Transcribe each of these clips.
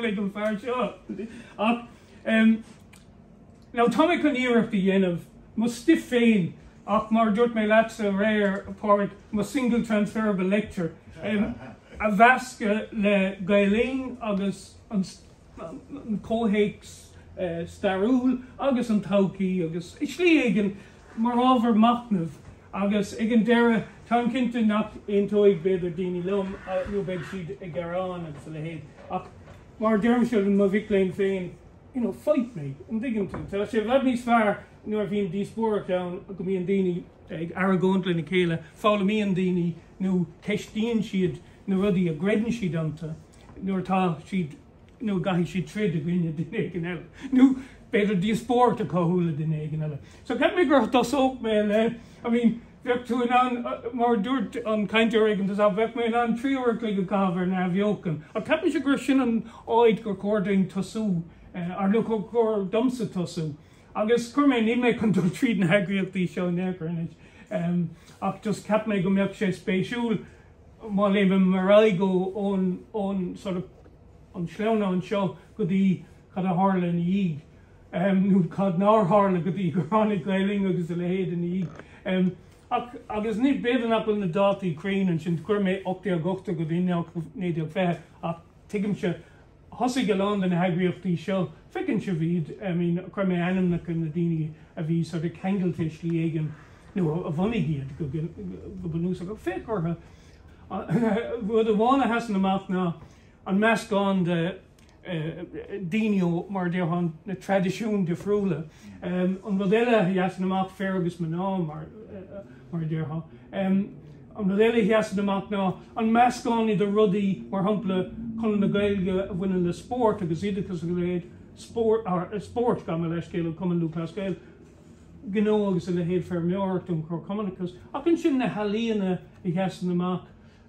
siúl ag an fear seo? Ach now tá mé chun iarracht a dhéanamh mo stuif féin ach mar a dúirt mé leatsa aréir, a Phádraig, mo single transferable lecture a mheascadh le Gael Linn agus an comhthéacs stairiúil agus an todhchaí agus i slí éigin mar ábhar machnaimh agus ag an deireadh táim cinnte nach aontóidh b'fhéidir daoine liom nó beidh siad ag gearán agus a leithéid ach mar a deirimse le mo mhic léinn féin you know fight me, an dtuigeann tú? Tá sé i bhfad níos fearr nuair a bhíonn díospóireacht ann go mbíonn daoine ag argóint lena chéile, foghlaimíonn daoine nó ceistíonn siad na rudaí a gcreideann siad iontu nuair atá siad nó caithfidh siad troid i gcoinne duine éigin eile, nó b'fhéidir díospóireacht a chothú le duine éigin eile. So cheap mé gur tosódh mé le, I mean, bheadh tú in ann, mar a dúirt an cainteoir ag an tosach, bheadh mé in ann 3 uair a chloig a chaitheamh ar an athbheochan. Ach ceapaimse gur sin an áit gur chóir dúinn tosú, nó gur chóir domsa tosú. Agus chuir mé, níl mé chun dul tríd na heagraíochtaí seo in aon chor anois, ach just cheap mé go mbeadh sé spéisiúil má léimim ar aghaidh ó ón sort of an sleamhnán seo go dtí cad a tharla ina dhiaidh, nó cad nár tharla go dtí gur tháinig Gael Linn agus a leithéid ina dhiaidh. Ach, agus ní, b'fhéidir nach bhfuil na dátaí cruinn ansin, chuir mé 1880 go dtí 1920 ach tuigimse, thosaigh a lán de na heagraíochtaí seo, feiceann sibh iad, I mean, chuir mé ainmneacha na daoine a bhí sort of ceangailte i slí éigin, nó a bhunaigh iad go bunúsach, ach féach orthu. Rud amháin a sheasann amach ná an meascán de daoine ó, mar a déarfá, na traidisiúin difriúla. An rud eile a sheasann amach, fir agus mná, mar a déarfá. An rud eile a sheasann amach ná an meascán idir rudaí, mar shampla, Conradh na Gaeilge a bhaineann le spórt agus oideachas agus a leithéid, spórt, gabh mo leithscéal, Cumann Lúthchleas Gael, gnó agus a leithéid, feirmeoireacht, an Comharchumannachas, ach ansin na healaíona a sheasann amach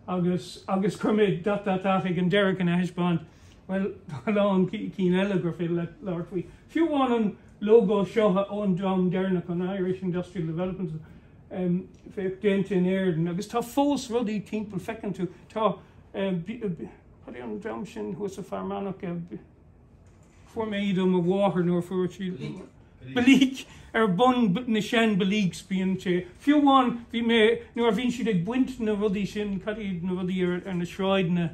agus agus chuir mé dot dot dot ag an deireadh chun a thaispeáint, bhuel, tá a lán cinn eile gur féidir leat labhairt faoi. Fiú amháin an lógó seo ón dream deireanach, an Irish Industrial Development, féach, déanta in Éirinn agus tá fós rudaí timpeall, feiceann tú, tá, cad é an dream sin thuas sa Fear Manach, Fuair mé iad ó mo mháthair nuair a fuair sí Belleek ar bun na sean Belleeks bíonn sé fiú amháin bhí mé nuair a bhíonn siad ag baint na rudaí sin cad iad na rudaí ar ar na sráideanna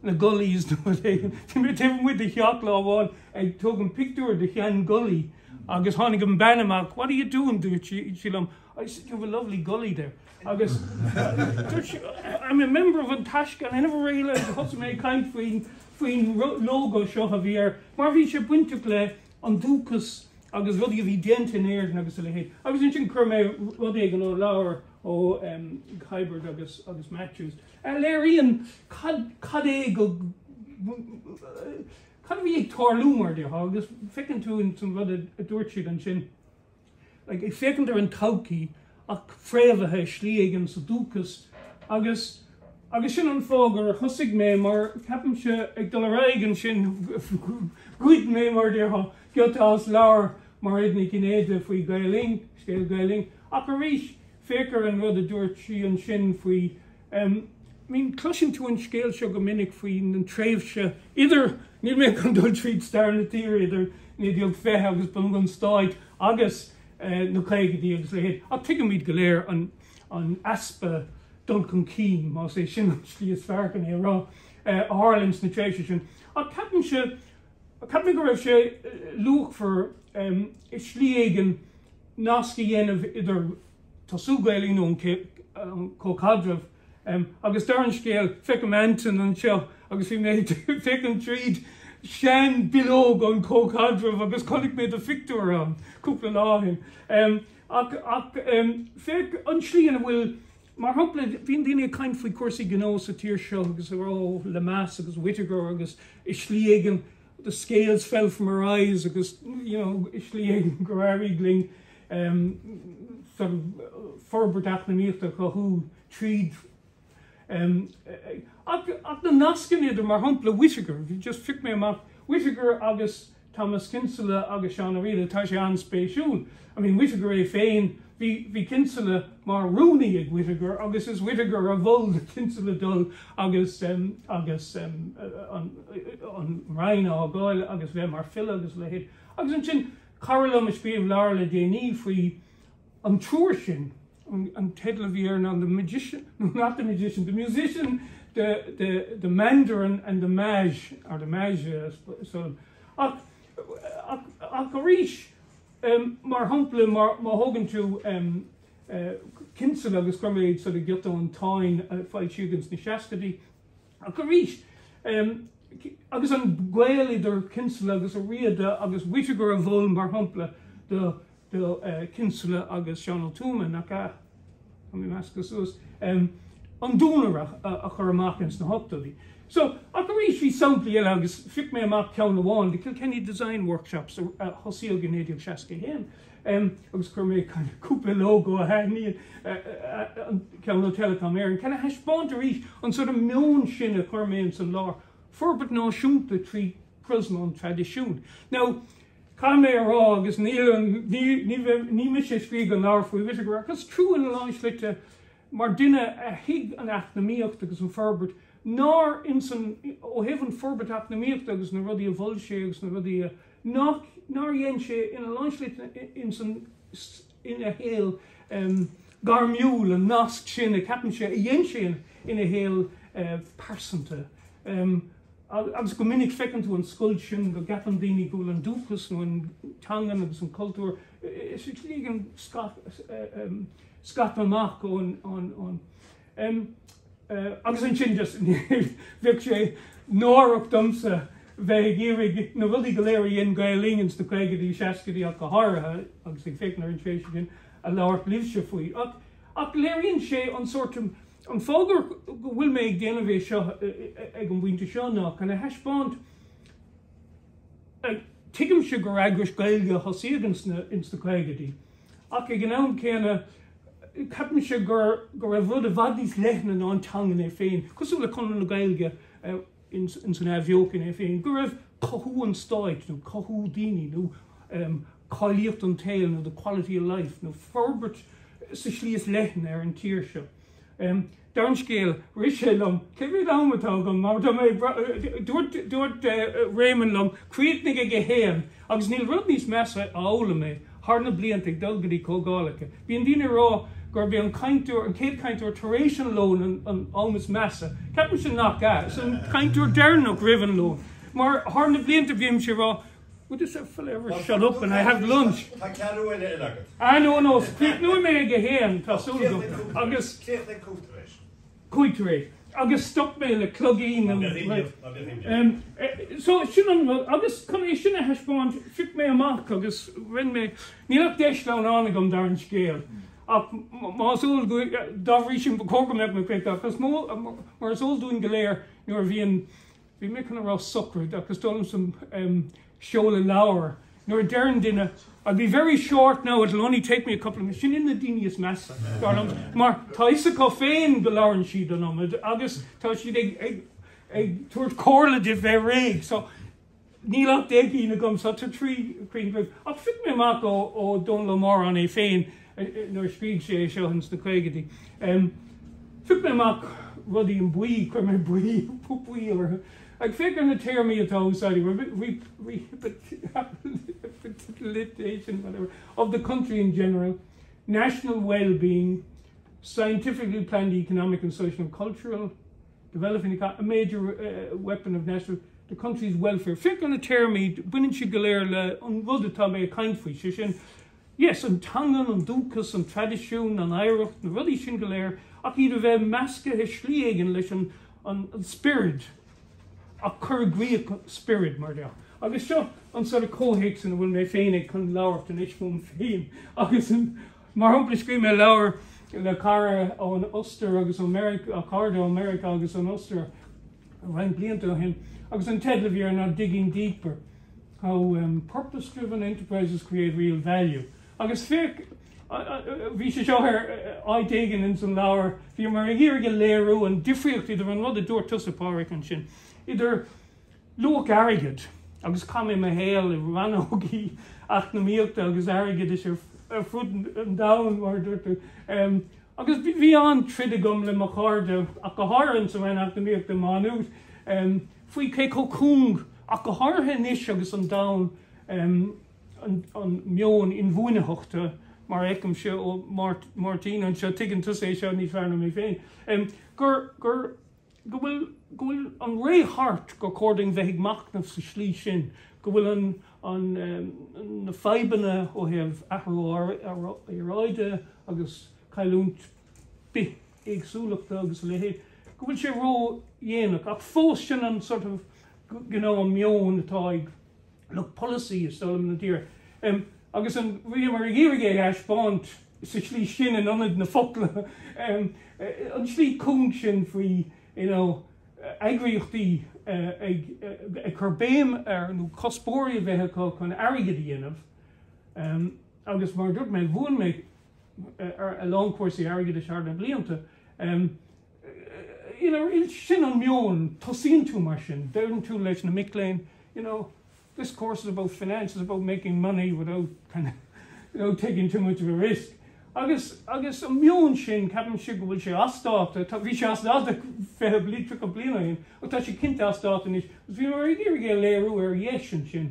na gullies nó rud éigin bhí mé taobh amuigh de theach lá amháin ag tógaint pictiúr de shean gully agus tháinig an bean amach what are you doing dúirt sí liom I said you have a lovely gully there agus dúirt sí I'm a member of an Taisce and I never realised thosaigh mé ag caint faoin faoin lógó seo a bhí air mar bhí sé bainteach le an dúchas agus rudaí a bhí déanta in Éirinn agus a leithéid. Agus ansin chuir mé rud éigin ó leabhar ó Kiberd agus agus Matthews a léiríonn cad cad é go cad a bhí ag tarlú mar a déarfá agus feiceann tú in san rud a dúirt siad ansin. like, ag féachaint ar an todhchaí ach fréamhaithe i slí éigin sa dúchas agus agus sin an fáth gur thosaigh mé mar ceapaimse ag dul ar aghaidh ansin ghoid mé mar a déarfá giota as leabhar Mairéad Ní Chinnéide faoi Gael Linn, scéal Gael Linn ach arís féach ar an rud a dúirt sí ansin faoi em I mean cloiseann tú an scéal seo go minic faoi an tréimhse idir, níl mé chun dul tríd stair na tíre idir 1920 agus bunú an stáit agus na caogaidí agus a leithéid ach tuigimid go léir an an easpa dul chun cinn, más é sin an tslí is fearr chun é a rá, a tharla ins na tréimhse sin. Ach ceapaimse, ceapaim go raibh sé luachmhar i slí éigin nasc a dhéanamh idir tosú Gael Linn nó an Comhchaidreamh. Agus dar an scéal, feicim Anton anseo agus bhí mé ag féachaint tríd sean bileog ón Comhchaidreamh agus chonaic mé do phictiúr ann cúpla lá ó shin. Ach ach féach an tslí ina bhfuil, mar shampla, bíonn daoine ag caint faoi chúrsaí gnó sa tír seo agus ag rá ó Lemass agus Whittaker agus i slí éigin the scales fell from our eyes agus you know i slí éigin gur éirigh linn sort of forbairt eacnamaíochta a chothú tríd ach ach na nascanna idir mar shampla Whittaker, bhí just phioc mé amach Whittaker agus Thomas Kinsella agus Seán Ó Riada, tá sé an-spéisiúil. I mean Whittaker é féin Bhí, bhí Kinsella mar rúnaí ag Whittaker agus is Whittaker a mhol do Kinsella dul agus, agus an, an Roinn a fhágáil agus bheith mar file agus a leithéid. Agus ansin, cara liom a scríobh leabhar le déanaí faoi an triúr sin, an teideal a bhí air ná The Magician, no not The Magician, The Musician, The, the, the Mandarin and the Mage, or the Mage, so, ach, ach, ach arís, Mar shampla, má thógann tú Kinsella agus chuir mé sort of giota ón Táin a foilsíodh ins na seascaidí, ach arís, agus an gaol idir Kinsella agus Ó Riada agus Whittaker a mhol, mar shampla, do Kinsella agus Seán Ó Tuama, nach ea? Tá mé measctha suas. An Duanaire a chur amach ins na hochtóidí. So, ach arís bhí samplaí eile agus phioc mé amach ceann amháin, the Kilkenny Design Workshops a thosaíodh i 1961 agus chuir mé kind of cúpla logo a thaitníonn, an ceann ó Telecom Éireann, chun a thaispeáint arís an sort of meon sin a chuir mé ins an lár, forbairt náisiúnta trí phriosma an traidisiúin. Now, Caithfidh mé a rá, agus níl an, ní, ní bheidh, ní mise a scríobh an leabhar faoi Whittaker, ach is trua ina lán slite, mar duine a thuig an eacnamaíocht agus an forbairt, nár ins an, ó thaobh an forbairt eacnamaíochta agus na rudaí a mhol sé agus na rudaí a, nach, nár dhein sé ina lán slite ins an, ina shaol gairmiúil, an nasc sin a ceapaimse a dhein sé ina shaol pearsanta. Agus go minic feiceann tú an scoilt sin go gceapann daoine go bhfuil an dúchas nó an teangan agus an cultúr sa tslí éigin scaipthe amach ón agus ansin just bheadh sé náireach domsa bheith ag iarraidh na rudaí go léir a dhein Gael Linn ins na caogaidí, seascaidí ach go háirithe agus ag féachaint ar an tréimhse sin a labhairt libhse faoi. Ach léiríonn sé an sórt An fáth go bhfuil mé ag déanamh é seo ag an bpointe seo ná chun a thaispeáint, tuigimse gur eagrais Gaeilge a thosaíodh ins na ins na caogaidí, ach ag an am céanna ceapaimse gur go raibh rud i bhfad níos leithne ná an teangan é féin, cosúil le Conradh na Gaeilge ins an athbheochan é féin, go raibh cothú an stáit nó cothú daoine nó cáilíocht an tsaoil nó the quality of life nó forbairt sa slí is leithne ar an tír seo. Dar an scéal, rith sé liom, cé mhéad am atá agam mar tá mé, dúirt, dúirt Réamonn liom, críochnaigh ag a haon agus níl rud níos measa a fhoghlaim mé thar na blianta ag dul go dtí comhdhálacha. Bíonn daoine ag rá gurb é an cainteoir, an chéad chainteoir tar éis an lóin an, an am is measa. Ceapaimse nach ea. Is an cainteoir deireanach roimh an lón. Mar thar na blianta bhímse ag rá, Would this fella ever shut up and I have lunch? Tá ceathrú uaire eile agat. Ah no no, críochnóidh mé ag a haon, tá súil agam. Agus. Críochnaigh cúig tar éis. Cúig tar éis. Agus stop mé le cloigín an. Ná bíodh imní. So sin an rud, agus chun é sin a thaispeáint, phioc mé amach agus rinne mé, níl ach deich sleamhnán agam dar an scéal, ach más eol, dá bhrí sin ba chóir go mbeadh mé críochnaithe, ach is mó, mar is eol dúinn go léir nuair a bhíonn, Bhí mé chun a rá sochraid ach is dóigh liomsa seoladh leabhair. Nuair a deireann duine I'll be very short now, it'll only take me a couple of minutes, sin iad na daoine is measa, dar liom, mar tá fhios acu féin go labhrann siad an iomad agus tá siad ag, ag, ag tabhairt comhairle duit bheith réidh. So, níl ach 10 gcinn agam, so tá 3 cinn roimh. Ach phioc mé amach ó, ó Dónall Ó Móráin é féin nuair a scrígh sé é seo ins na caogaidí. Phioc mé amach rudaí in buí, chuir mé buí, buí orthu. Ag féach ar na téarmaí atá úsáidte, rehabilitation, whatever, of the country in general, national well-being, scientifically planned economic and social and cultural developing a major weapon of national, the country's welfare. Féach ar na téarmaí, baineann siad go léir le an rud atá mé ag caint faoi, sé sin, Yes, an teangan, an dúchas, an traidisiún, an oidhreacht, na rudaí sin go léir, ach iad a bheith measctha i slí éigin leis an an spiorad, ach cur i gcrích spioraid, mar dhea. Agus seo an sort of comhthéacs ina bhfuil mé féin ag chun labhairt anois fúm féin. Agus mar shampla, scríobh mé leabhar le cara ón Ostair agus ó Meiriceá, cairde ó Meiriceá agus ón Ostair roinnt blianta ó shin, agus an teideal a bhí air ná Digging Deeper. How purpose driven enterprises create real value. Agus féach, bhí sé seo ar áit éigin ins an leabhar, bhíomar ag iarraidh a léiriú an difríocht idir an rud a dúirt tusa, Pádraic, ansin, idir luach airgid, agus chaith mé mo shaol i rannógaí eacnamaíochta agus airgeadais ar. ar fud an domhain, mar a dúirt tú. Agus bhí an-troid agam le mo chairde, ach go háirithe sa Roinn Eacnamaíochta i Má Nuad, faoi cé chomh cúng, ach go háirithe anois agus an domhan, an meon inbhuanaitheachta, mar a fheicimse ó Máirtín anseo, tuigeann tusa é seo níos fearr ná mé féin, gur, gur, go bhfuil, go bhfuil an ré thart gur chóir dúinn bheith ag machnamh sa slí sin, go bhfuil an, an, na fadhbanna ó thaobh athrú aeráide agus cailliúint bithéagsúlachta agus a leithéid, go bhfuil sé ró-dhéanach. Ach fós sin an sort of, you know, an meon atá ag lucht polasaí is dóigh liom na tíre. Agus an, bhíomar ag iarraidh é a thaispeáint sa slí sin in ionad na focla, an slí cúng sin faoi, you know, eagraíochtaí ag ag cur béim ar nó cuspóirí a bheith acu chun airgead a dhéanamh. Agus mar a dúirt mé, mhúin mé ar a lán cúrsaí airgeadais thar na blianta. You know, sin an meon, tosaíonn tú mar sin, deireann tú leis na mic léinn, you know, this course is about finance, it's about making money without kind of, you know, taking too much of a risk. Agus, agus an meon sin, ceapaimse go bhfuil sé as dáta, tá, bhí sé as dáta 20 bliain, 30 bliain ó shin, ach tá sé cinnte as dáta anois. Agus bhíomar ag iarraidh é a léiriú ar dheis ansin,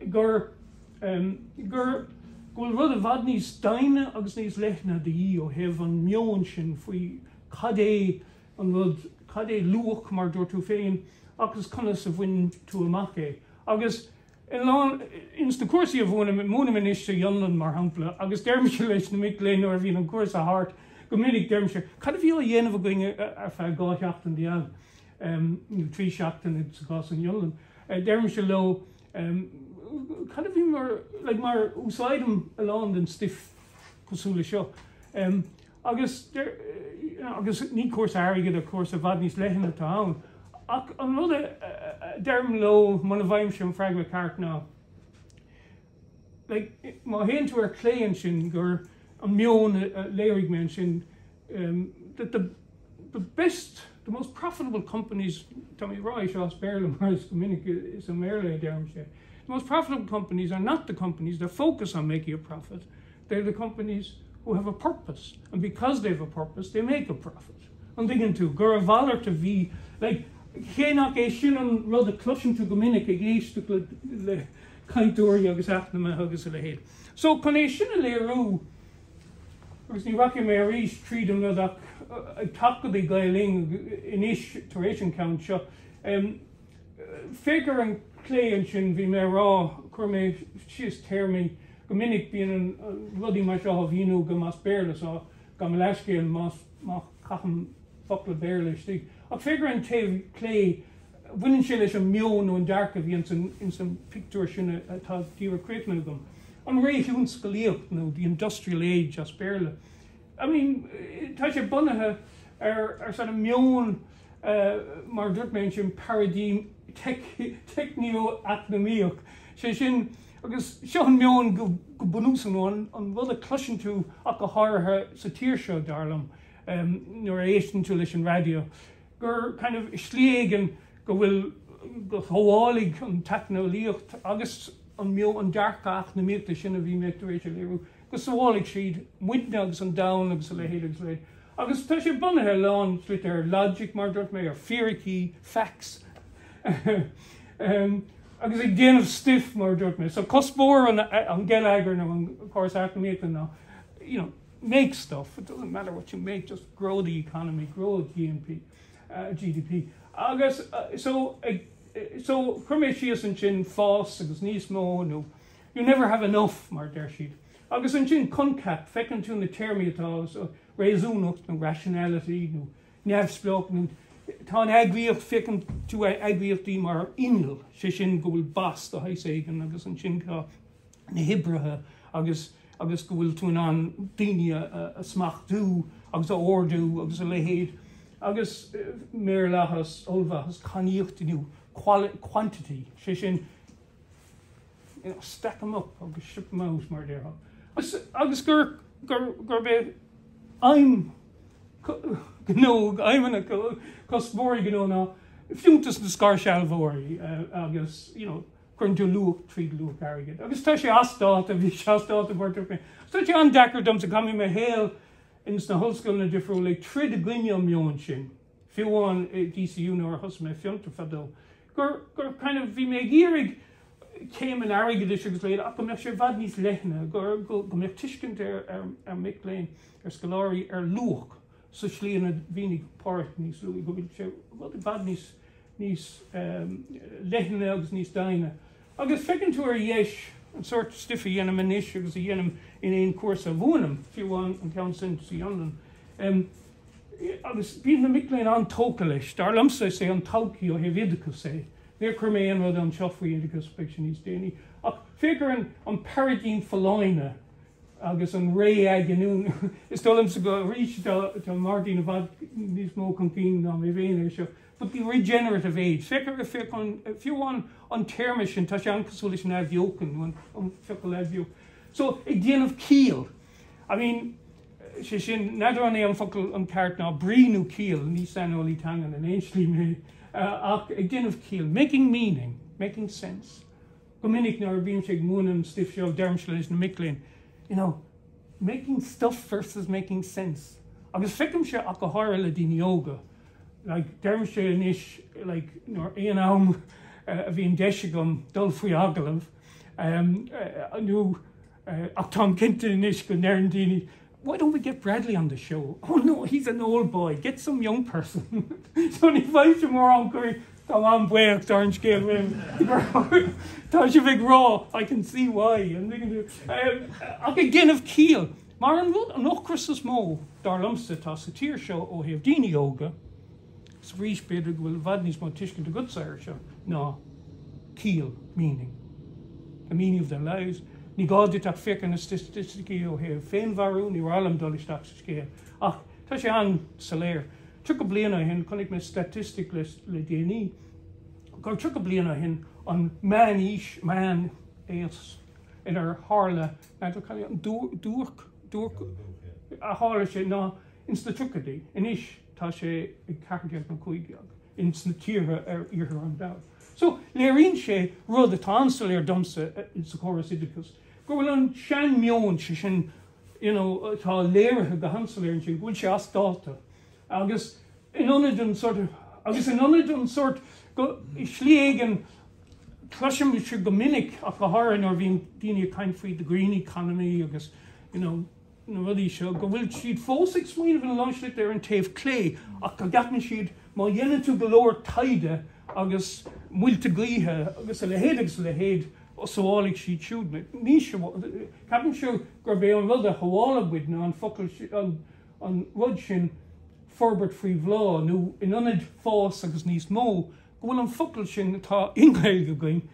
gur, gur, go bhfuil rud i bhfad níos doimhne agus níos leithne de dhíth ó thaobh an meon sin faoi cad é an rud, cad é luach, mar a dúirt tú féin, agus conas a bhaineann tú amach é. Agus in lán, ins na cúrsaí a mhúinim, múinim anois sa Fhionlainn, mar shampla, agus deirimse leis na mic léinn nuair a bhíonn an cúrsa thart, go minic deirimse, cad a bhí á dhéanamh againn ar feadh 12 sheachtain, nó 3 seachtaine sa chás an Fhionlainn, deirimse leo, cad a bhí mar, like, mar úsáidim a lán den stuif cosúil le seo. Agus, agus ní cúrsa airgid ach cúrsa i bhfad níos leithne atá ann. Ach an rud a deirim leo muna bhfaighimse an freagra ceart ná, like, má théann tú ar clé ansin gur an meon a léirigh mé ansin, that the, the best, the most profitable companies, tá mé ag rá é seo as Béarla mar is go minic is i mBéarla a deirimse, the most profitable companies are not the companies that focus on making a profit, They're the companies who have a purpose and because they have a purpose they make a profit. An dtuigeann tú? Gur a mhalairt a bhí, like, cé nach é sin an rud a chloiseann tú go minic ag éisteacht le, le cainteoirí agus eacnamaithe agus a leithéid. So, chun é sin a léiriú, agus ní rachaidh mé arís tríd an rud ach ag teacht go dtí Gael Linn anois tar éis an ceann seo, em, Féach ar an clé ansin, bhí mé a rá, chuir mé síos téarmaí, go minic bíonn rudaí mar seo á mhíniú agam as Béarla so gabh mo leathscéal más, má chaithim focla Béarla istigh. Ach féach ar an taobh clé, baineann sé leis an meon nó an dearcadh a bhí ins an, ins an pictiúr sin atá díreach críochnaithe agam. An ré thionsclaíoch nó the industrial age as Béarla. I mean, tá sé bunaithe ar, ar sort of meon, mar a dúirt mé ansin, paraidím teicneo-eacnamaíoch. Sé sin, agus seo an meon go bunúsach, nó an rud a chloiseann tú ach go háirithe sa tír seo, dar liom, nuair a éisteann tú leis an raidió, gur kind of slí éigin go bhfuil, go sábhálfaidh an teicneolaíocht agus an meon, an dearcadh eacnamaíochta sin a bhí mé tar éis a léiriú, go sábhálfaidh siad muidne agus an domhan agus a leithéid agus a leithéid. Agus tá sé bunaithe a lán slite ar logic, mar a dúirt mé, ar fíricí, facts, agus ag déanamh stuif, mar a dúirt mé. So cuspóir an gheilleagair nó an córas eacnamaíochta ná, you know, make stuff, it doesn't matter what you make, just grow the economy, grow GNP, GDP. Agus so, so chuir mé síos ansin fás agus níos mó nó you never have enough, mar a deir siad. Agus ansin coincheap, feiceann tú na téarmaí atá, so, réasúnacht nó rationality nó neamhspleách nó tá an eagraíocht, féachann tú ar eagraíochtaí mar inneall, sé sin go bhfuil boss de shaghas éigin agus ansin tá na hoibrithe agus agus go bhfuil tú in ann daoine a smachtú agus a ordú agus a leithéid agus maorlathas, ollmhaitheas, cainníocht nó quantity, sé sin you know, stack 'em up agus ship 'em out mar a déarfá. Agus, agus gur, gur, gurb é aidhm gnó, aidhmeanna cuspóirí gnó ná fiúntas na scairshealbhóirí agus, you know, Cuireann tú luach tríd luach airgid. Agus tá sé as dáta, bhí sé as dáta mar dúirt mé. Tá sé an-deacair domsa, chaith mé mo shaol ins na hollscoileanna difriúla ag troid i gcoinne an meon sin, fiú amháin i DCU nuair a thosaigh mé Fiontar fadó, gur, gur kind of, bhí mé ag iarraidh céim in airgeadais agus leithéid ach go mbeadh sé i bhfad níos leithne, go, go, go mbeadh tuiscint ar, ar, ar mic léinn, ar scoláirí ar luach sa slí ina mhínigh Pádraic níos luaithe, go bhfuil sé rud i bhfad níos níos leithne agus níos doimhne. Agus feiceann tú ar dheis an sórt stuif a dhéanaim anois agus a dhéanaim in aon chúrsa a mhúinim, fiú amháin an ceann sin sa Fhionlainn. Agus bíonn na mic léinn an-tógtha leis. Dar liomsa is é an todhchaí ó thaobh oideachais é. Níor chuir mé aon rud anseo faoi oideachas, beidh sé níos déanaí. Ach féach ar an paraidím folláine agus an ré athghiniúna. Is dóigh liomsa go arís tá Máirtín i bhfad níos mó chun cinn ná mé féin ar seo. But the regenerative age, féach ar, féach an, fiú amháin an téarma sin, tá sé an-cosúil leis an athbheochan, nó an focal athbheochan. So, ag déanamh ciall. I mean, sé sin, n'fheadar an é an focal an ceart ná brí nó ciall, ní saineolaí teangan in aon slí mé, ach ag déanamh ciall, making meaning, making sense. Go minic nuair a bhímse ag múineadh an stuif seo, deirimse leis na mic léinn, you know, making stuff versus making sense. Agus feicimse ach go háirithe le daoine óga, like, deirimse anois, like, nuair aon am a bhíonn deis agam dul faoi agallamh, nó ach táim cinnte anois go ndeireann daoine, why don't we get Bradley on the show? Oh no, he's an old boy, get some young person. So ní bhfaighimse mórán cuirí, táim an-bhuíoch dar an scéal roim tá sibh ag rá, I can see why, an dtuigeann tú? Ach ag déanamh ciall, mar an rud, an ocras is mó, dar liomsa, atá sa tír seo ó thaobh daoine óga, 's arís b'fhéidir go bhfuil i bhfad níos mó tuiscint agatsa air seo ná ciall, meaning, the meaning of their lives. Ní gá duit ach féach ar na staitisticí ó thaobh féinmharú, ní raibh liom dul isteach sa scéal, ach tá sé an-soiléir. 30 bliain ó shin, chonaic mé staitistic le le déanaí, gur 30 bliain ó shin an meán-aois, meán-aos inar tharla, n'fheadar cad é an duairc, duairc, a tharla sé ná ins na tríochaidí. Anois tá sé ag 14 nó 15 ins na tíortha ar iarthar an domhain. So, léiríonn sé rud atá an-soiléir domsa sa chóras oideachais, go bhfuil an sean-meon, sé sin, you know, atá léirithe go han-soiléir ansin, go bhfuil sé as dáta. Agus in ionad an sort of, agus in ionad an sort, go, i slí éigin, cloisimse go minic, ach go háirithe nuair a bhíonn daoine ag caint faoi the green economy agus, you know, na rudaí seo, go bhfuil siad fós ag smaoineamh ina lán slite ar an taobh clé ach go gceapann siad má dhéanann tú go leor taighde agus muilte gaoithe agus a leithéid agus a leithéid sábhálfaidh siad siúd. Ní ceapaimse gurb é an rud a shábhálfaidh muid ná an focal an an rud sin forbairt faoi bhláth nó in ionad fás agus níos mó go bhfuil an focal sin atá i nGaeilge againn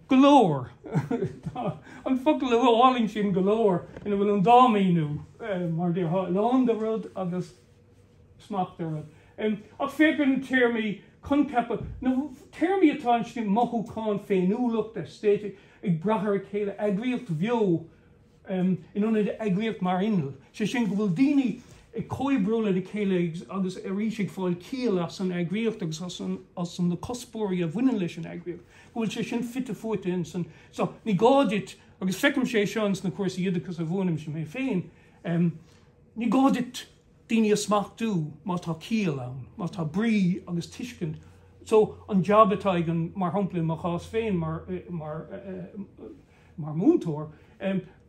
Go leor. Tá an focal álainn sin go leor ina bhfuil an dá mhíniú, mar déarfá, a lán de rud agus smacht ar rud. Ach féach ar na téarmaí, coincheapa, na téarmaí atá ansin, mothúchán, féiniúlacht, aesthetic, ag brath ar a chéile, eagraíocht bheo, in ionad eagraíocht mar inneall, sé sin go bhfuil daoine ag comhoibriú lena chéile agus arís ag fáil ciall as an eagraíocht agus as an as na cuspóirí a bhaineann leis an eagraíocht, go bhfuil sé sin fite fuaite ins an so ní gá duit, agus feicimse é seo ins na cúrsaí oideachais a mhúinimse mé féin, ní gá duit daoine a smachtú má tá ciall ann, má tá brí agus tuiscint. So an jab atá ag an, mar shampla i mo chás féin mar mar mar mhúinteoir,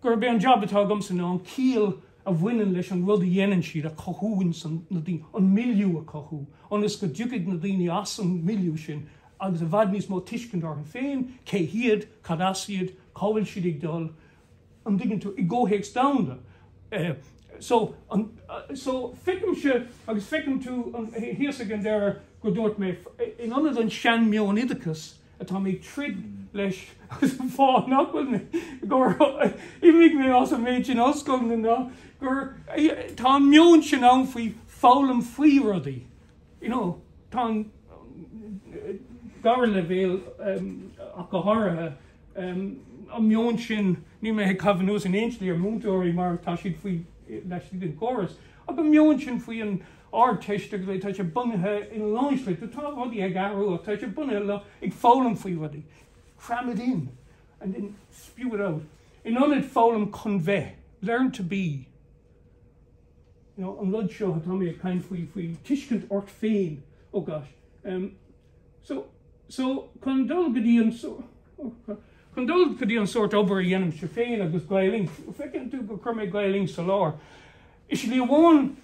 gurb é an jab atá agamsa ná an ciall a bhaineann leis an rud a dhéanann siad a chothú ins na daoine, an milieu a chothú, ionas go dtiocfaidh na daoine as an milieu sin agus i bhfad níos mó tuiscint orthu féin, cé hiad, cad as iad, cá bhfuil siad ag dul, an dtuigeann tú, i gcomhthéacs domhanda. So, an, so feicimse, agus feiceann tú thíos ag an deireadh go dúirt mé, in ionad an sean-meon oideachais, atá mé ag troid leis agus an fáth nach bhfuil mé gur imigh mé as an méid sin ollscoileanna ná gur tá an meon sin ann faoi foghlaim faoi rudaí you know tá an dara leibhéal ach go háirithe an meon sin níl mé ag caitheamh anuas in aon slí ar múinteoirí mar tá siad faoi laistigh den chóras ach an meon sin faoi an Ardteist agus é, tá sé bunaithe ina lán slite, tá rudaí ag athrú ach tá sé bunaithe le ag foghlaim faoi rudaí. Cram it in and then spew it out. In ionad foghlaim chun bheith, learn to be. You know, an rud seo atá mé ag caint faoi, faoi tuiscint ort féin, oh gosh. Um, so, so chun dul go dtí an oh, chun dul go dtí an sórt obair a dhéanaimse féin agus Gael Inc. Feiceann tú gur chuir mé Gael Inc sa lár. I slí amháin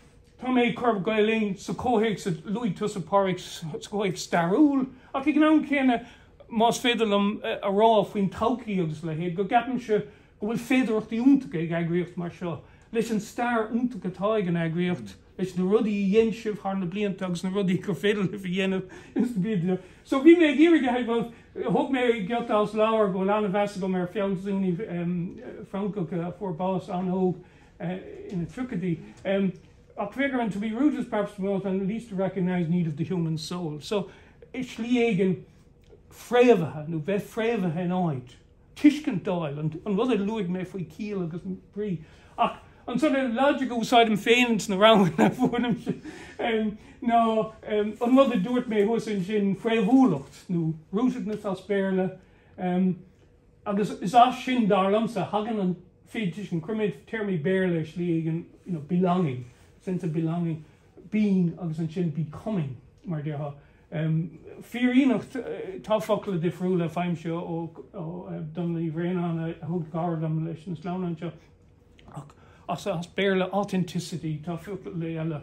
tá mé ag cur Gael Inc sa chomhthéacs a luaigh tusa Pádraig, sa chomhthéacs stairiúil, ach ag an am céanna más féidir liom a rá faoin todhchaí agus a leithéid, go gceapaimse go bhfuil féidearthachtaí iontacha ag eagraíocht mar seo, leis an stair iontach atá ag an eagraíocht, leis na rudaí a dhein sibh thar na blianta agus na rudaí gur féidir libh a dhéanamh ins na blianta seo. So bhí mé ag iarraidh a, bhuel, thóg mé giota as leabhar go bhfuil an-mheas agam ar fealsúnaí Francach a fuair bás an-óg ina tríochaidí. Ach féach ar an to be rooted is perhaps the most and least recognised need of the human soul. So i slí éigin fréamhaithe nó bheith fréamhaithe in áit. tuiscint d'fháil, an rud a luaigh mé faoi ciall agus brí. Ach an sort of logic a úsáidim féin sna ranganna a mhúinimse ná an rud a dúirt mé thuas ansin, fréamhúlacht nó rootedness as Béarla. Agus is as sin, dar liomsa, a thagann an féintuiscint. Chuir mé téarmaí Béarla i slí éigin, you know, belonging, sense of belonging, being agus ansin becoming, mar a déarfá. Fírinneacht, tá focla difriúla, faighimse ó Dónal Uí Bhraonáin a thug cabhair dom leis an sleamhnán seo, ach as Béarla authenticity, tá focla eile,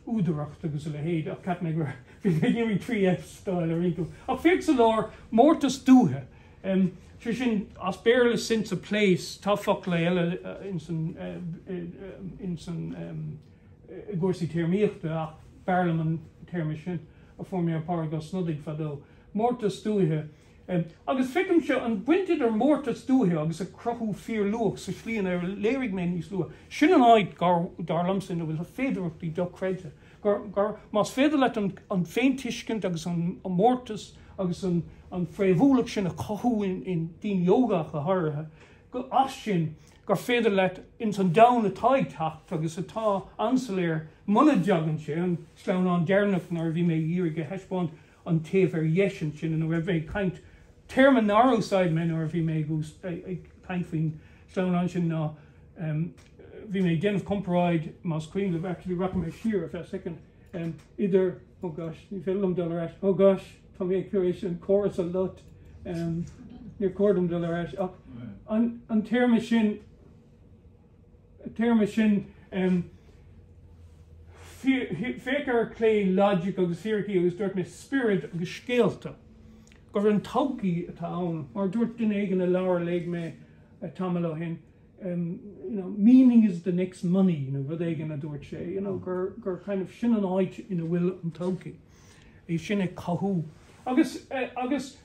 údaracht agus a leithéid, ach cheap mé go raibh, bhí mé ag iarraidh 3 Fs a fháil ar aon chuma. Ach féach sa lár, mórtas dúiche, sé sin as Béarla sense of place, tá focla eile ins an, ins an, i gcúrsaí téarmaíochta ach b'fhearr liom an téarma sin a fuair mé ó Phádraig Ó Snodaigh fadó, mórtas dúiche. Agus feicimse an bhaint idir mórtas dúiche agus ag cruthú fíorluach sa slí inar léirigh mé níos luaithe. Sin an áit, dar liomsa, ina bhfuil féidearthachtaí dochreidte, gur más féidir leat an féintuiscint agus an mórtas agus an fréamhúlacht sin a chothú i ndaoine óga ach go háirithe, go as sin gur féidir leat ins an domhan atá ag teacht agus atá an-soiléir muna dtagann sé, an sleamhnán deireanach nuair a bhí mé ag iarraidh a thaispeáint an taobh ar dheis ansin ina raibh mé ag caint, téarma nár úsáid mé nuair a bhí mé ag caint faoin sleamhnán sin ná bhí mé ag déanamh comparáid, más cuimhin libh, actually rachaidh mé siar ar feadh soicind, idir, oh gosh, ní féidir liom dul ar ais, oh gosh, tá mé tar éis an córas a loit, níor chóir dom dul ar ais, ach an téarma sin, téarma sin, féach ar clé logic agus fíricí agus dúirt mé spiorad agus scéalta, gur an todhchaí atá ann, mar dúirt duine éigin i leabhar a léigh mé tamall ó shin, you know, meaning is the next money nó rud éigin a dúirt sé, you know, gur, gur kind of sin an áit ina bhfuil an todhchaí, é sin ag cothú. Agus, agus,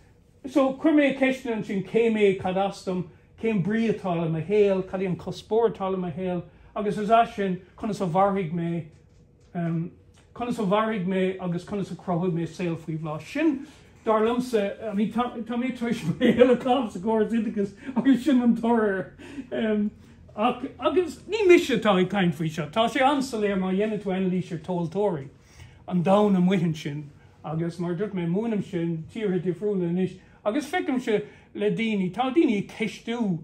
so chuir mé ceisteanna ansin, cé mé, cad as dom, cén brí atá le mo shaol, cad é an cuspóir atá le mo shaol, agus is as sin, conas a mhairfidh mé, Conas a mhairfidh mé agus conas a chruthóidh mé saol faoi bhláth? Sin, dar liomsa, I mean, tá, tá mé tar éis mo shaol a chaitheamh sa gcóras oideachais agus sin an toradh air. Ach, agus ní mise atá ag caint faoi seo, tá sé an-soiléir má dhéanann tú anailís ar thomhaltóirí an domhain amuigh ansin agus mar a dúirt mé, múinimse in tíortha difriúla anois agus feicimse le daoine, tá daoine ag ceistiú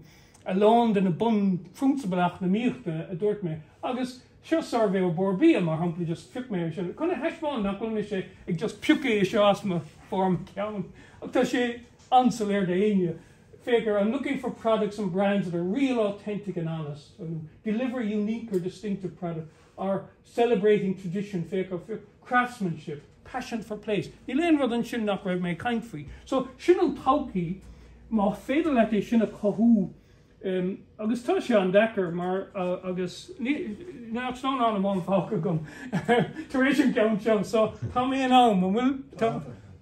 a lán de na bunphrionsabail eacnamaíochta a dúirt mé agus Seo suirbhé ó Bord Bia, mar shampla, just phioc mé é sin chun a thaispeáint nach bhfuil mise ag just piocadh é seo as mo bharr mo cheann, ach tá sé an-soiléir d'éinne. Féach ar I'm looking for products and brands that are real, authentic and honest, nó deliver unique or distinctive product, or celebrating tradition, féach ar craftsmanship, passion for place. Níl aon rud ansin nach raibh mé ag caint faoi. So, sin an todhchaí, má féidir leat é sin a chothú, Agus tá sé an-deacair mar agus níl ach sleamhnán amháin fágtha agam tar éis an ceann seo so tá mé in am, an bhfuil? Tá,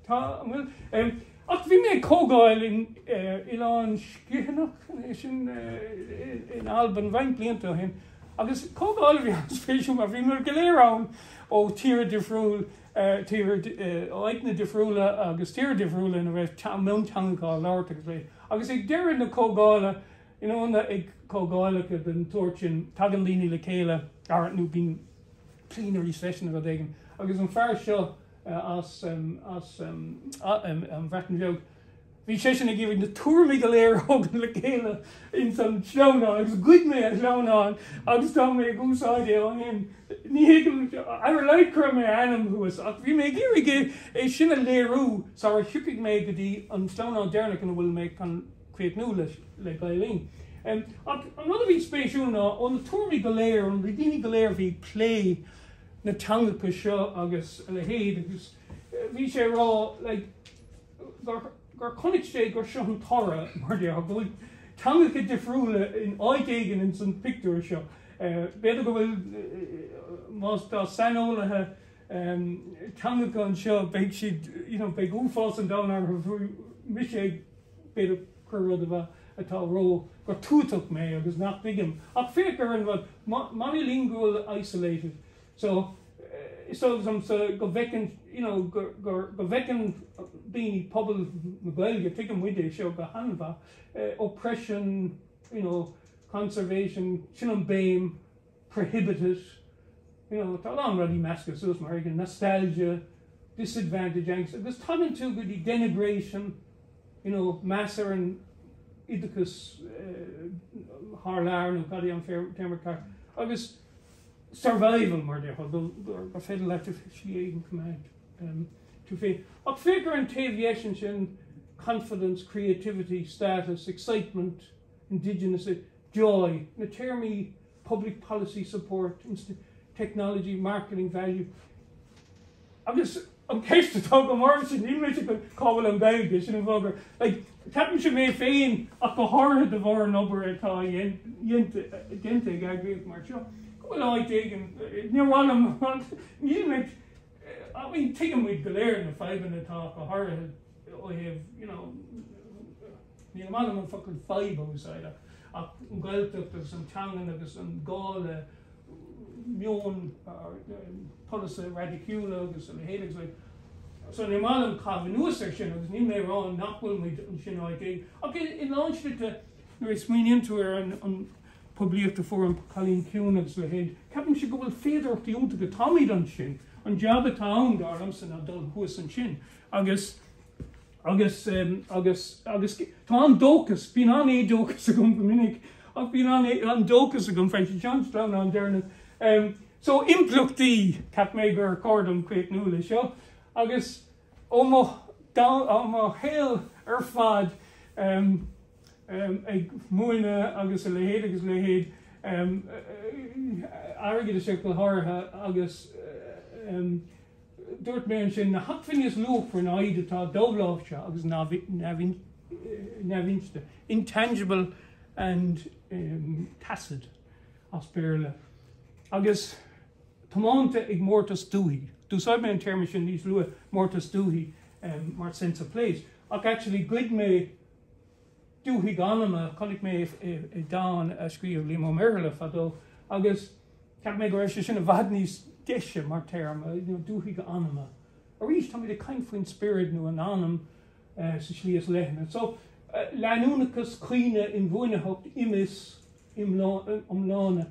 tá, an bhfuil? Ach bhí mé ag comhdháil in Oileán Sgitheanach, sin in Albain roinnt blianta ó shin agus comhdháil a bhí an-spéisiúil mar bhíomar go léir ann ó tíortha difriúil, tíortha, áiteanna difriúla agus tíortha difriúla ina raibh mionteangacha á labhairt agus léi. Agus ag deireadh na comhdhála, you know, ag comhdhálacha den tsórt sin, tagann daoine le chéile, nó bíonn plenary session nó rud éigin, agus an fear seo as, as an Bhreatain Bheag, Bhí seisean ag iarraidh na tuairimí go léir a thógaint le chéile ins an sleamhnán agus ghoid mé an sleamhnán agus tá mé ag úsáid é ó shin. Ní thuigim, ar a laghad chuir mé a ainm thuas ach bhí mé ag iarraidh é sin a léiriú sara thiocfaidh mé go dtí an sleamhnán deireanach ina bhfuil mé chun críochnú leis le Gael Linn. Ach an rud a bhí spéisiúil ná ó na tuairimí go léir, ó na daoine go léir a bhí ag plé na teangacha seo agus a leithéid agus bhí sé ag rá like, gur chonaic sé gur seo an toradh, mar déarfá, go bhfuil teangacha difriúla in áit éigin ins an pictiúr seo. B'fhéidir go bhfuil, más tá saineolaithe teangacha anseo, beidh siad, you know, beidh uafás an domhain orthu, mise ag, b'fhéidir, cur rud i atá ró, gur tuatach mé agus nach dtuigim. Ach féach ar an rud, monolingual isolated. So, is dóigh liomsa go bhfeiceann, you know, go bhfeiceann daoine, pobal na Gaeilge, tuigeann muid é seo go han-mhaith, oppression, you know, conservation, sin an béim, prohibited, you know, tá a lán rudaí measctha suas mar éigin, nostalgia, disadvantage, angst, agus tagann tú go dtí denigration, you know, meas ar an oideachas thar lear nó cad é an téarma ceart, agus survival mar déarfá, gur féidir leat i slí éigin coimeád tú féin. Ach féach ar an taobh dheis ansin, confidence, creativity, status, excitement, indigenous, joy, na téarmaí public policy support, technology, marketing value. Agus an ceist atá agam oraibhse, níl mise chun, cá bhfuil an Ghaeilge, sin an fáth gur, like, ceapaimse mé féin ach go háirithe de bharr an obair atá déanta ag eagraíocht mar seo, go bhfuil áit éigin, níor mhaith liom, níl mé, I mean, tuigeann muid go léir na fadhbanna atá go háirithe ó thaobh, you know, níl maith liom an focal fadhb a úsáid ach, ach an Ghaeltacht agus an teangain agus an gá le meon polasaithe raidiciúla agus a leithéid agus like so ní maith liom caitheamh anuas air sin agus níl mé ag rá nach bhfuil muid ansin áit éigin ach i lán slite nuair a smaoiníonn tú ar an poiblíocht a fuair an Cailín Ciúin agus a leithéid ceapaimse go bhfuil féidearthachtaí iontacha táimid ansin an jab atá ann dar liomsa ná dul thuas ansin agus Agus, agus, agus tá an-dóchas, bíonn an-éadóchas agam go minic, ach bíonn an-dóchas agam freisin, seo an sleamhnán deireanach. So, impleachtaí, cheap mé gur chóir dom críochnú le seo, agus ó mo, ó mo shaol ar fad ag múineadh agus a leithéid agus a leithéid, airgeadas go háirithe agus. Dúirt mé ansin, na hacmhainní is luachmhaire ná iad atá doláimhsithe agus neamhinste, intangible and tacit as Béarla, agus tiomanta ag mórtas dúiche. D'úsáid mé an téarma sin níos luaithe, mórtas dúiche, mar sense of place, ach actually ghoid mé dúthaigh anama, chonaic mé i dán a scríobh Liam Ó Muirthile fadó, agus cheap mé go raibh sé sin i bhfad níos deise mar téarma, you know, dúthaigh anama. Arís, táimid ag caint faoin spiorad nó an anam sa slí is leithne. So, leanúnachas, caoine, inbhuanaitheacht, imfhios, iomláine,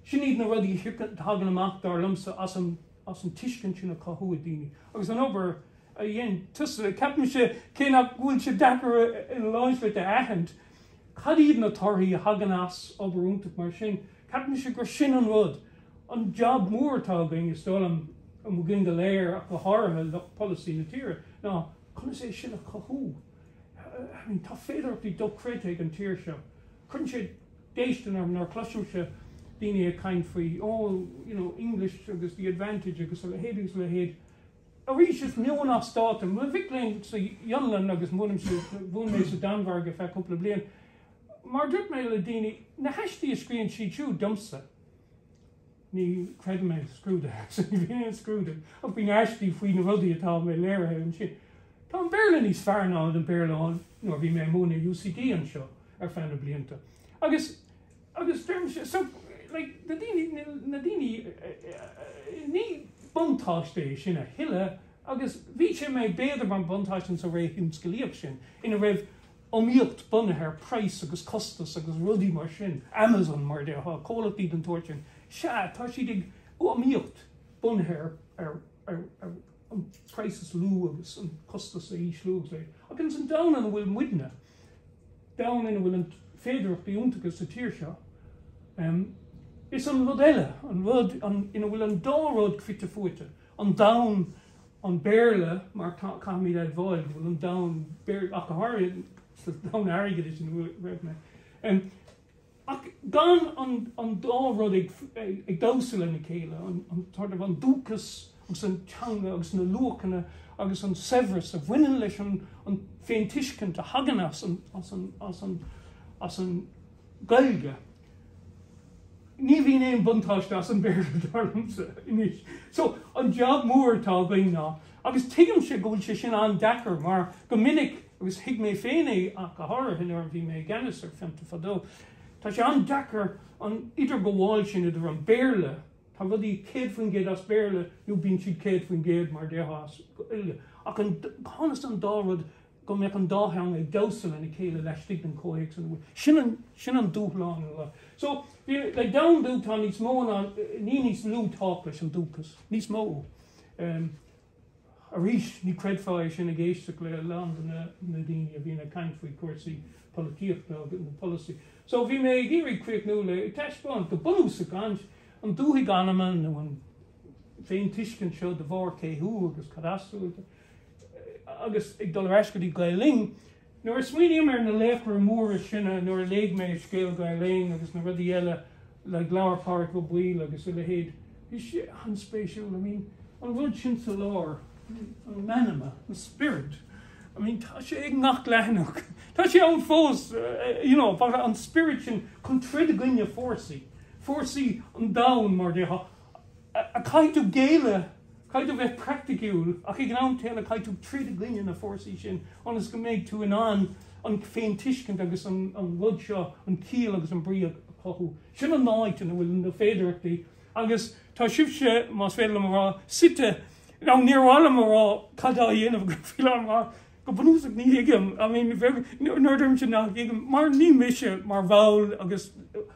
sin iad na rudaí a thagann amach, dar liomsa, as an as an tuiscint sin a chothú i daoine. Agus an obair a dhein tusa, ceapaimse, cé nach bhfuil sé deacair ina lán slite a aithint cad iad na torthaí a thagann as obair iontach mar sin, ceapaimse gur sin an rud, an jab mór atá againn, is dóigh liom, againn go léir ach go háirithe lucht polasaí na tíre, ná conas é sin a chothú. I mean, tá féidearthachtaí dochreidte ag an tír seo. Cuireann sé déistin orm nuair a chloisimse daoine ag caint faoi, oh, you know, English agus the advantage agus a leithéid agus a leithéid. Arís, is meon as dáta. Mo mhic léinn sa Fhionlainn agus múinimse, mhúin mé sa Danmhairg ar feadh cúpla bliain, mar a dúirt mé le daoine, na haistí a scríonn siad siúd domsa, ní chreidim i scrúduithe, so ní bhíonn aon scrúdú, ach bíonn aistí faoi na rudaí atá mé léirithe ansin. Tá an Béarla níos fearr ná an Béarla nuair a bhí mé ag múineadh UCD anseo ar feadh na blianta. Agus. Agus deirimse, so, like, na daoine, na daoine, ní buntáiste é sin a thuilleadh agus bhí sé mé b'fhéidir mar buntáiste sa ré thionsclaíoch sin ina raibh iomaíocht bunaithe ar praghas agus costas agus rudaí mar sin, Amazon mar a déarfá, comhlachtaí den tsórt sin, sea, tá siad ag iomaíocht bunaithe ar, ar, ar, ar an praghas is lú agus an costas a ísliú agus. Ach ins an domhan ina bhfuil muidne, domhan ina bhfuil an féidearthachtaí iontacha sa tír seo, is an rud eile, an rud ina bhfuil an dá rud fite fuaite, an domhan, an Béarla, mar tá, caithfimid a admháil go bhfuil an domhan Béarla, ach go háirithe sa domhan airgeadais ina raibh mé. Ach gan an dá rud ag damhsa lena chéile, an sort of an dúchas agus an teanga agus na luachanna agus an saibhreas a bhaineann leis an féintuiscint a thagann as an as an as an Ghaeilge, ní bhíonn aon buntáiste as an Bhéarla dar liomsa anois. So an jab mór atá againn ná, agus tuigimse go bhfuil sé sin an-deacair mar go minic, agus thuig mé féin é ach go háirithe nuair a bhí mé i gceannas ar Fiontar fadó, tá sé an-deacair an idirghabháil sin idir an Béarla, tá rudaí 100% as Béarla nó bíonn siad 100% mar déarfá as Gaeilge, ach an, conas an dá rud, go mbeadh an dá theanga ag damhsa lena chéile laistigh den chomhthéacs ina bhfuil. Sin an, sin an dúshlán. So, le domhandú tá níos mó ná, ní níos lú tábhacht leis an dúchas, níos mó. Arís, ní chreidfeá é sin ag éisteacht le a lán de na daoine a bhíonn ag caint faoi chúrsaí polaitíochta agus na polasaí. So bhí mé ag iarraidh críochnú le ag taispeáint go bunúsach an an dúthaigh anama nó an féintuiscint seo de bharr cé thú agus cad as tú agus ag dul ar ais go dtí Gael Linn. Nuair a smaoiním ar na laochra móra sin nuair a léigh mé scéal Gael Linn agus na rudaí eile like leabhar Phádraig Ó Baoill agus a leithéid, bhí sé an-spéisiúil. I mean, an rud sin sa lár, an meanma, an spiorad, I mean, tá sé ag ngach leathanach. Tá sé ann fós, you know, but an spiorad sin chun troid i gcoinne fórsaí, fórsaí an domhain mar déarfá, a caithfidh tú géilleadh, caithfidh tú bheith praiticiúil ach ag an am céanna caithfidh tú troid i gcoinne na fórsaí sin ionas go mbeidh tú in ann an féintuiscint agus an rud seo, an ciall agus an brí a chothú. Sin an áit ina bhfuil na féidearthachtaí agus tá sibhse, más féidir liom a rá, suite, now níor mhaith liom a rá cad á dhéanamh agaibh faoi láthair mar go bunúsach ní thuigim, I mean nuair a deirimse nach dtuigim, mar ní mise mar bhall agus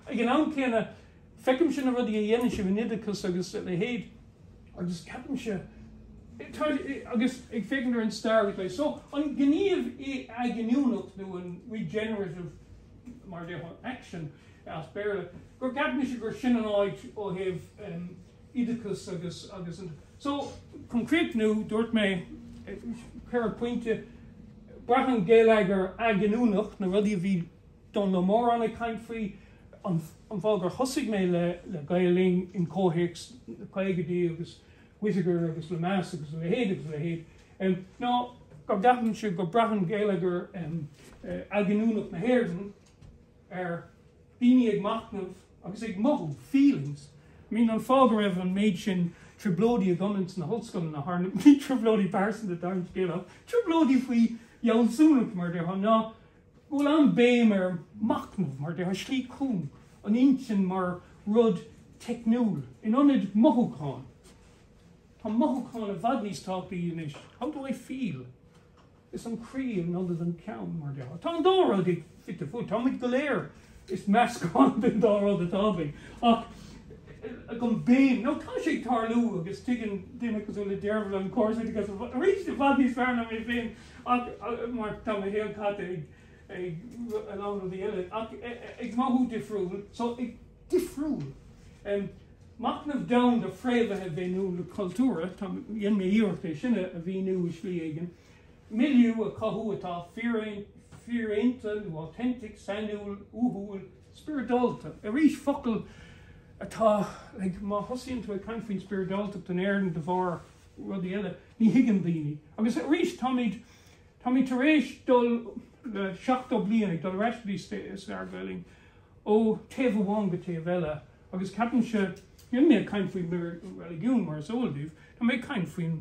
ag an am céanna, Feicimse na rudaí a dhéanann sibh in oideachas agus a leithéid agus ceapaimse, tá, agus ag féachaint ar an stair agus so, an gníomh athghiniúnach nó an regenerative, mar a déarfá, action as Béarla, gur ceapaimse gur sin an áit ó thaobh oideachas agus, agus an, so, chun críochnú, dúirt mé 4 pointe, braitheann geilleagar athghiniúnach, na rudaí a bhí Dónall Ó Móráin ag caint faoi, an fáth gur thosaigh mé le Gael Linn in comhthéacs na caogaidí agus Whittaker agus Lemass agus a leithéid agus a leithéid, ná go gceapaimse go braitheann geilleagar athghiniúnach na hÉireann ar daoine ag machnamh agus ag mothú, feelings. I mean an fáth go raibh an méid sin trioblóidí agam ins na hollscoileanna thar na, ní trioblóidí pearsanta dar an scéal ach trioblóidí faoi fhealsúnacht mar a déarfá, ná go bhfuil an-bhéim ar machnamh, mar a déarfá, slí chúng, an intinn mar rud teicniúil, in ionad mothúcháin. Tá mothúcháin i bhfad níos tábhachtaí anois. How do I feel? Is an croí in ionad an ceann, mar a déarfá. Tá an dá rud ag fite fuaite. Tá muid go léir, is meascán den dá rud atá againn. Ach an béim, nó tá sé ag tarlú agus tuigeann duine cosúil le Dearbhla an córas oideachais arís i bhfad níos fearr ná mé féin ach mar tá mo shaol caite ag ag a lán rudaí eile ach ag mothú difriúil, so ag difriúil. Machnamh domhanda fréamhaithe i bhféiniúlacht chultúrtha, tá, dhein mé iarracht é sin a mhíniú i slí éigin. Milieu a chothú atá fíréanta nó authentic, sainiúil, uathúil, spioradálta. Arís, focal atá, like, má thosaíonn tú ag caint faoin spioradáltacht in Éirinn de bharr rudaí eile, ní thuigeann daoine. Agus arís, táimid, táimid tar éis dul le 70 bliain, ag dul ar ais go dtí stair Gael Linn, ó taobh amháin go taobh eile. Agus ceapaimse, níl mé ag caint faoi reiligiún mar is eol daoibh, tá mé ag caint faoin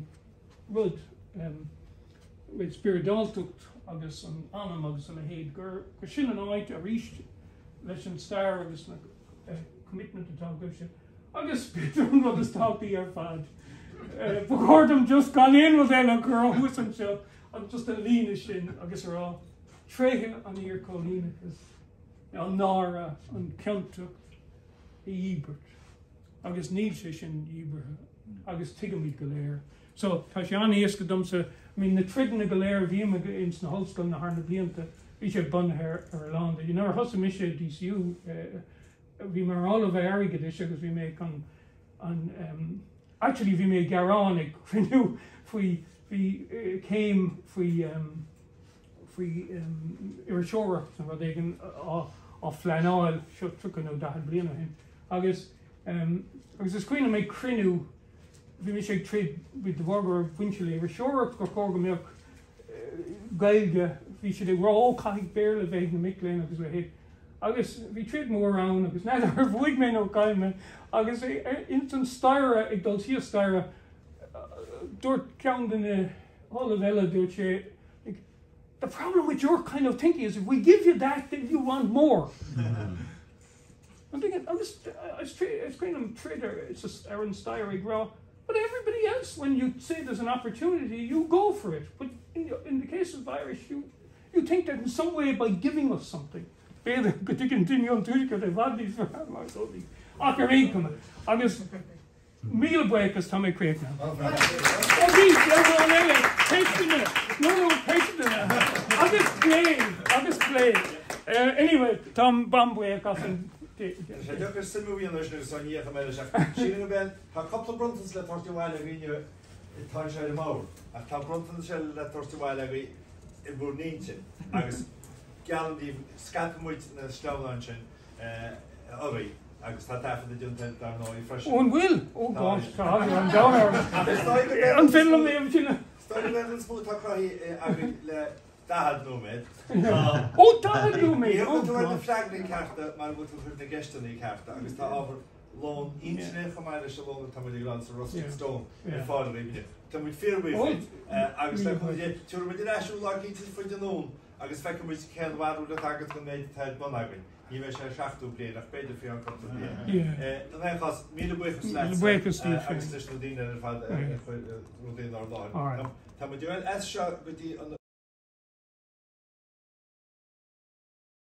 rud, rud spioradáltacht agus an anam agus a leithéid, gur sin an áit arís leis an stair agus na commitment atá agaibhse. Agus b'fhéidir an rud is tábhachtaí ar fad, ba chóir dom just gan aon rud eile a chur thuas anseo ach just an líne sin agus a rá, tréithe an iarchoilíneachais, an náire, an chiontacht a dhíbirt. Agus níl sé sin díbeartha agus tuigimid go léir. So tá sé an-éasca domsa, I mean na troideanna go léir a bhím ag ins na hollscoileanna thar na blianta, bhí sé bunaithe ar ar a lán de. Nuair a thosaigh mise i DCU, bhí mé mar ollamh airgeadais agus bhí mé chun an um, actually bhí mé ag gearán ag cruinniú faoi bhí céim faoi um, faoi iriseoireacht nó rud éigin á phleanáil seo 30 nó 40 bliain ó shin agus agus is cuimhin liom ag cruinniú bhí mise ag troid de bharr go raibh baint le iriseoireacht gur chóir go mbeadh Gaeilge bhí siad ag rá ó caithfidh Béarla bheith ag na mic léinn agus a leithéid agus bhí troid mhór ann agus n'fheadar ar bhuaigh mé nó chaill mé agus ins an staighre ag dul síos staighre dúirt ceann de na hollaimh eile dúirt sé like, the problem with your kind of thinking is if we give you that then you want more. I'm thinking agus is cuimhin liom troid ar an staighre ag rá but everybody else when you say there's an opportunity you go for it but in, in the case of Irish you you think that in some way by giving us something b'fhéidir go dtuigeann daoine ón tuaisceart i bhfad níos fearr mar dóigh ach ar aon chuma agus Míle buíochas, tá mé críochnaithe. Ó bhí beagán eile ceisteanna, no no ceisteanna agus plé agus plé. Anyway, táim an-bhuíoch as an. Tá sé deacair suimiú a dhéanamh leis agus an ní fhaca mé leis ach sílim go mbeidh, tá cúpla bronntanas le tabhairt abhaile againn atá anseo ar an mbord ach tá bronntanas eile le tabhairt abhaile agaibh i bhur n-intinn agus geallaim daoibh scaipfidh muid na sleamhnáin sin oraibh agus tá taifeadadh déanta air dar ndóigh freisin. Ó an bhfuil? Ó gosh, tá an domhan orm. An féidir liom é a chinneadh? Is dóigh go mbeidh an smúit atá cruthaithe againn le 40 nóiméad. Ó 40 nóiméad! Ní thugann tú ar na freagraí cearta mar a bhfuil tú ag cur na gceisteanna cearta agus tá ábhar lón intinne chomh maith leis an lón atá muid ag rá sa Ruskin Stone ar fáil agaibh inniu. Tá muid fíorbhuíoch duit agus le cúnamh Dé tabharfaidh muid ar ais thú lá eicínt faoi anonn agus feicfidh muid cén bharúil atá agat den méid atá ar bun againn. Ní bheidh sé 70 bliain ach b'fhéidir faoi cheann cúpla bliain. In aon chás, míle buíochas leatsa agus leis na daoine ar fad a chuir rudaí inár láthair. Tá muid ag dul as seo go dtí an.